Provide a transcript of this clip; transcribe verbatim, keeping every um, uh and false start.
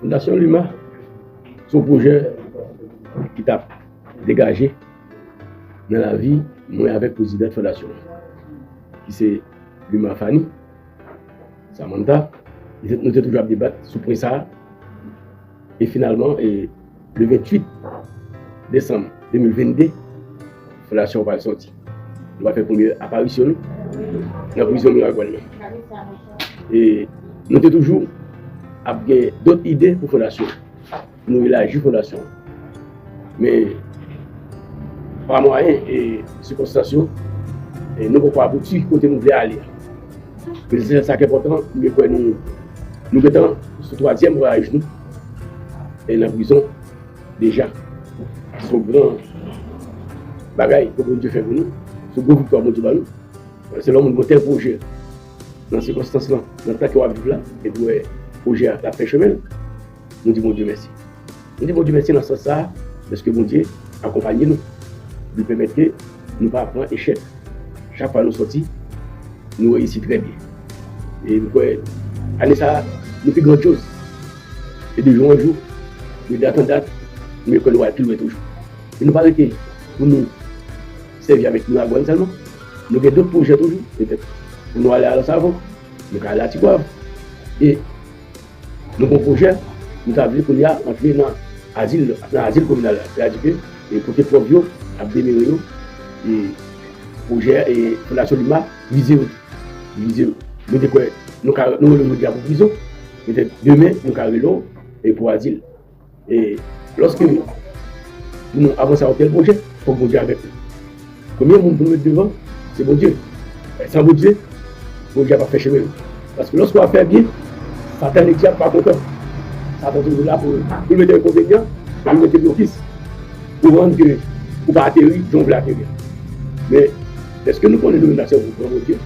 Fondasyon Lima se yon pwojè ki t ap degaje nan lavi mwen avèk prezidan fondasyon an, ki se Lima Fanny Samantha. Nou te toujou ap debat sou pwen sa a. E finalman, e, le venntuit desanm de mil vennde, fondasyon an pral sòti. Nou va fè premye aparisyon nou nan prizon Miragwàn nan. E nou te toujou ap gen dòt ide pou fondasyon, pou nou elaji fondasyon. Men, pa mwayen e sikonstans yo, e nou poko abouti kote nou vle ale a. Men se sa k enpòtan, mwen kwè nou, nou gentan sou twazyèm vwayaj nou, e nan prizon deja. Se yon gran bagay ke Bondye fè pou nou, se yon gwo viktwa Bondye ban nou. Se lè yon moun gen yon tèl pwojè, nan sikonstans lan, nan tan ke w ap viv la, epi w wè pwojè a ap fè chemen l, nou di Bondye mèsi. Nou di Bondye mèsi nan sans sa a, paske Bondye akonpanye nou. Li pèmèt ke nou pa pran echèk. Chak fwa nou sòti, nou reyisi trè byen. E m kwè, ane sa a, nou pi grandyòz. E de jou an jou, de dat an dat, nou kwè nou pral pi lwen toujou. E nou pa rete pou nou sèvi avèk Miragwàn sèlman. Nou gen dòt pwojè toujou, petèt. Pou nou ale a Anse à Vent, nou ka ale a Tigwav. E nou gen yon pwojè, nou ta vle kounye a antre nan azil, nan azil kominal la. Sètadi ke, e kote pòv yo ap demere yo, e pwojè, e Fondasyon Lima vize yo tou. Vize yo. Nou te kwè, nou ka, nou rele w jodi a pou prizon, petèt demen, nou ka rele w, e pou azil. E lòske pou nou avanse a yon tèl pwojè, fòk Bondye avèk nou. Premye moun pou nou met devan, se Bondye. San Bondye, pwojè a p ap fè chemen l. Paske lòske w ap fè byen, Satan e dyab pa kontan. Satan toujou la pou, pou l mete enkonvenyan, pou l mete blokis, pou rann ke ou pa ateri jan w vle ateri a. Men, dèske nou konnen nou menm n ap sèvi yon gran Bondye,